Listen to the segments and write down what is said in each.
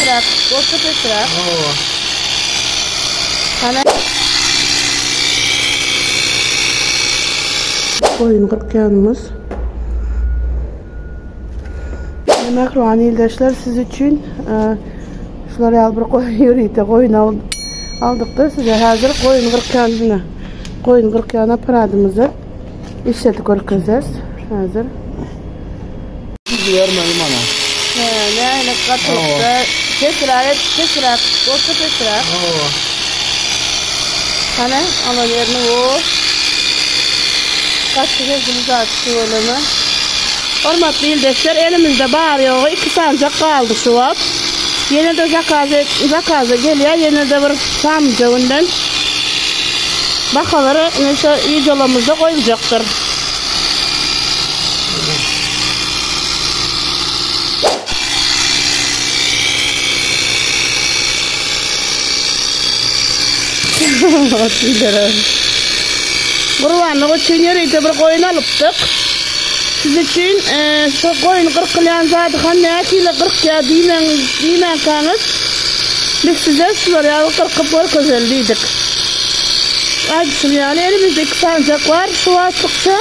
Pesräk, bolsa pesräk. Hawa. Hany. Goýun gyrkýanymyz. Mähriban ildeşler siz üçin e, şular ýaly bir goýun ýörite goýun aldykda size häzir goýun gyrkýan ine goýun gyrkýan apparatymyzy işletip görkezers häzir. Bermeli mana. He, nähili gatylykda pesräk et, pesräk, bolsa pesräk. Hawa. Hany, alan ýerini o. Gaçdy geldi zat tüweleme. Hormatly ildeşler, elimizde bar ýogy 2 sanjak galdy şu wagt. Ýene de zakaz zakaza gelýär, ýene de bir sanjak günden bahalary ine şu wideolarymyzda goýuljakdyr. Gurbanlyk üçin ýörite bir goýun alypdyk. Siz üçin e, şu goýun gyrkylýan zady han nähili gyrkýar diýmäň diýmänkäňiz biz size şular ýaly gyrkyp görkezeli diýdik. Aýdyşym ýaly elimizde iki sanjak bar şu wagtlykça.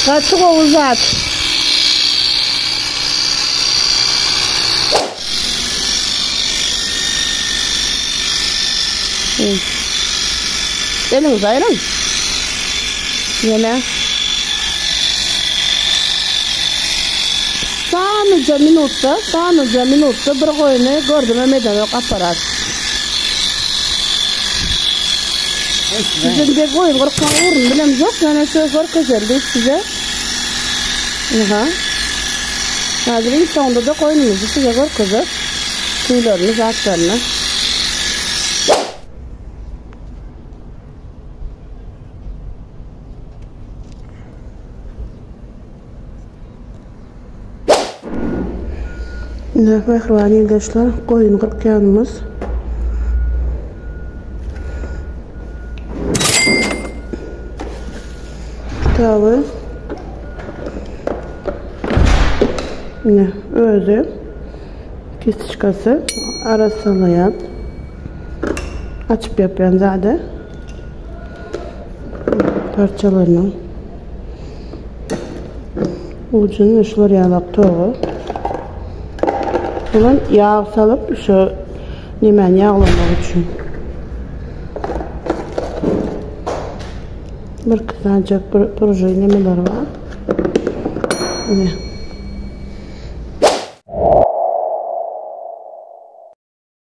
Gaty gowy zat. Eliňizi aýryň. Ýene. Sanyja minutda, sanyja minutda bir goýny gördüm edenok aparat. Bizim de goýun gyrkmaň ugruny bilemzok, ýöne şu görkezer diýip size. Aha. Häzir iň soňunda-da goýnumyzy size görkezer. Tüýlerini, zatlaryny. Ine, mähriban ildeşler, goýun gyrkýanymyz. Kitaby. Ine, özi kistiçkasy arassalaýan, açyp ýapýan zady. Parçalarynyň Ujuny şular ýalak togy. Bulam ýag salyp şu nemäni ýaglamak üçin. Bir kısancak bir proje nemeler var. Ne?